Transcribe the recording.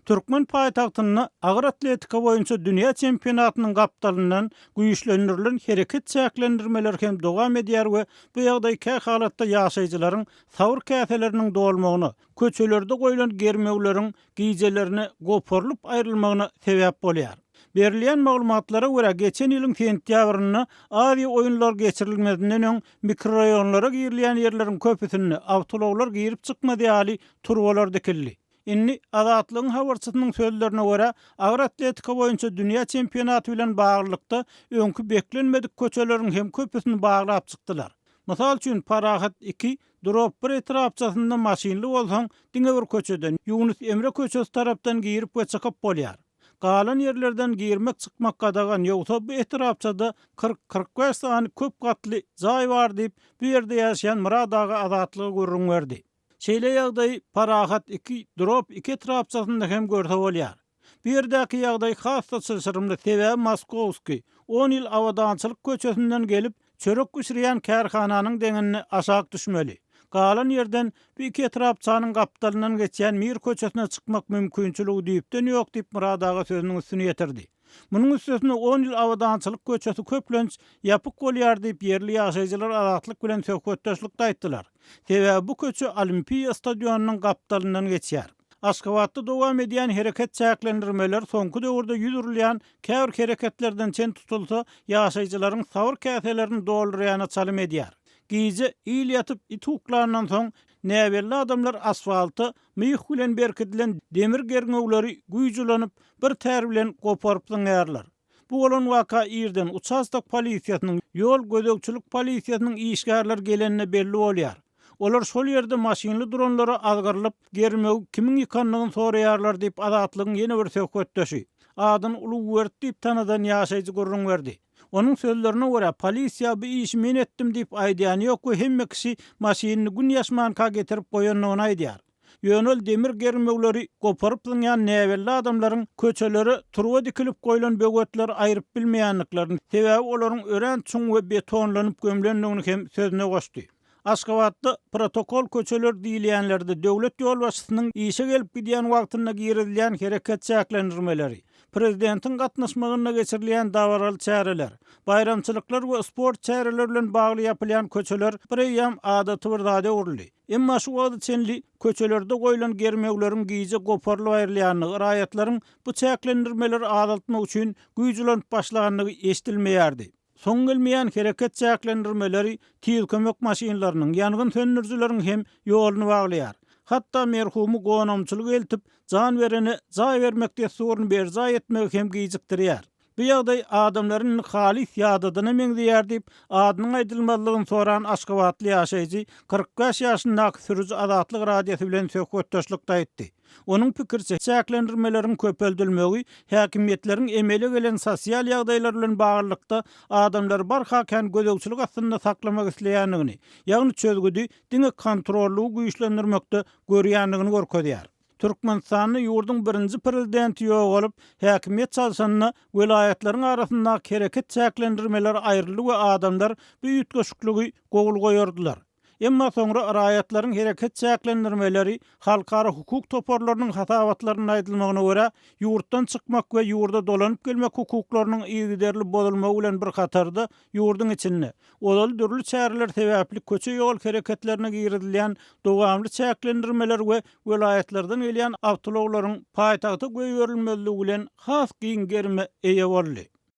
Türkmen paýtagtynda agyr atletika boýunça dünýä çempionatynyň gapdalyndan güýçlendirilen hereket çäklendirmeleri hem dowam edýär we bu ýagdaý kä halatda ýaşaýjylaryň sabyr käseleriniň dolmagyna, köçelerde goýlan germewleriň gijelerine goparylyp aýrylmagyna sebäp bolýar. Berilýän maglumatlara görä, geçen ýylyň sentýabrynda Aziýa oýunlary geçirilmezinden öň mikroraýonlara girilýän ýerleriň köpüsinde awtoulaglar girip-çykmaz ýaly turbalar dikildi. Indi, Azatlygyň habarçysynyň sözlerine görä, agyr atletika boýunça dünýä çempionaty bilen baglylykda öňki beklenmedik köçeleriň hem köpüsini baglap çykdylar. Mysal üçin, Parahat iki, Drop bir etrapçasynda maşynly bolsaň, diňe bir köçeden, Ýunus Emre köçesi tarapdan girip we çykyp bolýar. Galan ýerlerden girmek-çykmak gadagan, ýogsa bu etrapçada 40, 45 sany köp gatly jaý bar diýip, bu ýerde ýaşaýan Myrat aga Azatlyga gürrüň berdi. Şeýle ýagdaýy Parahat iki, Drop iki etrapçasynda hem görse bolýar. Bu ýerdäki ýagdaý has-da çylşyrymly, sebäbi Moskowskiý, on ýyl Abadançylyk köçesinden gelip, çörek bişirýän kärhananyň deňinde aşak düşmeli. Galan ýerden bu iki etrapçanyň gapdalyndan geçýän Mir köçesine çykmak mümkinçiligi düýpden ýok diýip, Myrat aga sözüniň üstüni ýetirdi. Munuň üstesine on ýyl Abadançylyk köçesi köplenç ýapyk bolýar diýip, ýerli ýaşaýjylar Azatlyk bilen söhbetdeşlikde aýtdylar. Sebäbi bu köçe Olimpiýa stadionynyň gapdalyndan geçýär. Aşgabatda dowam edýän hereket çäklendirmeleri soňky döwürde ýüz urulýan käbir hereketlerden çen tutulsa, ýaşaýjylaryň sabyr käselerini doldurýana çalym edýär. Gije il ýatyp, it uklandan soň, näbelli adamlar asfalta myh bilen berkidilen demir gerňewleri güýç ulanyp, bir tär bilen goparyp zyňýarlar. Bu bolan waka irden uçastok polisiýasynyň, ýol gözegçilik polisiýasynyň işgärleri gelende belli bolýar. Olar şol ýerde maşynly duranlara azgyrylyp, germewi kimiň ýykandygyny soraýarlar diýip, Azatlygyň ýene bir söhbetdeşi, adyny Ulugberdi diýip tanadan ýaşaýjy gürrüň berdi. Onuň sözlerine görä, polisiýa bu işi men etdim diýip aýdýany ýok we hemme kişi maşynyny gün ýaşmanka getirip goýandygyny aýdýar. Ýöne ol demir germewleri goparyp zyňýan näbelli adamlaryň köçelere turba dikilip goýlan böwetleri aýryp bilmeýändiklerini, sebäbi olaryň örän çuň we betonlanyp gömlendigini hem sözüne goşdy. Aşgabatda protokol köçeler diýilýänlerde döwlet ýolbaşçysynyň işe gelip gidýän wagtynda girizilýän hereket çäklendirmeleri, prezidentiň gatnaşmagynda geçirilýän dabaraly çäreler, baýramçylyklar we sport çäreleri bilen bagly ýapylýan köçeler bireýýäm adaty bir zada öwrüldi. Emma şu wagta çenli köçelerde goýlan germewleriň gije goparylyp aýrylýandygy, raýatlaryň bu çäklendirmeleri azaltmak üçin güýç ulanyp başlandygy eşidilmeýärdi. Soň gelmeýän hereket çäklendirmeleri tiz kömek maşynlarynyň, ýangyn söndürijileriň hem ýoluny baglaýar. Hatda merhumy gonamçylyga eltip, jan berene jaý bermek dessuryny berjaý etmegi hem gijikdirýär. Bu ýagdaý adamlary indi halys ýadadana meňzeýär diýip, adynyň aýdylmazlygyny soran aşgabatly ýaşaýjy, 45 ýaşyndaky sürüji Azatlyk Radiosy bilen söhbetdeşlikde aýtdy. Onuň pikiriçe, çäklendirmeleriň köpeldilmegi häkimiýetleriň emele gelen sosial ýagdaýlar bilen baglylykda adamlary barha kän gözegçilik astynda saklamak isleýändigini, ýagny çözgüdi diňe kontrollygy güýçlendirmekde görýändigini görkezýär. Türkmenistanda ýurduň birinji prezidenti ýogalyp, häkimiýet çalşanda welaýatlaryň arasyndaky hereket çäklendirmeleri aýryldy we adamlar bu üýtgeşikligi gowul goýardylar. Emma soňra raýatlaryň hereket çäklendirmeleri halkara hukuk toparlarynyň hasabatlarynda aýdylmagyna görä, ýurtdan çykmak we ýurda dolanyp gelmek hukuklarynyň yzygiderli bozulmagy bilen bir hatarda ýurduň içinde Ozal dürli çäreler sebäpli köçe-ýol hereketlerine girizilýän dowamly çäklendirmeler we welaýatlardan gelýän awtoulaglaryň paýtagta goýberilmezligi bilen has giň gerime eýe boldy.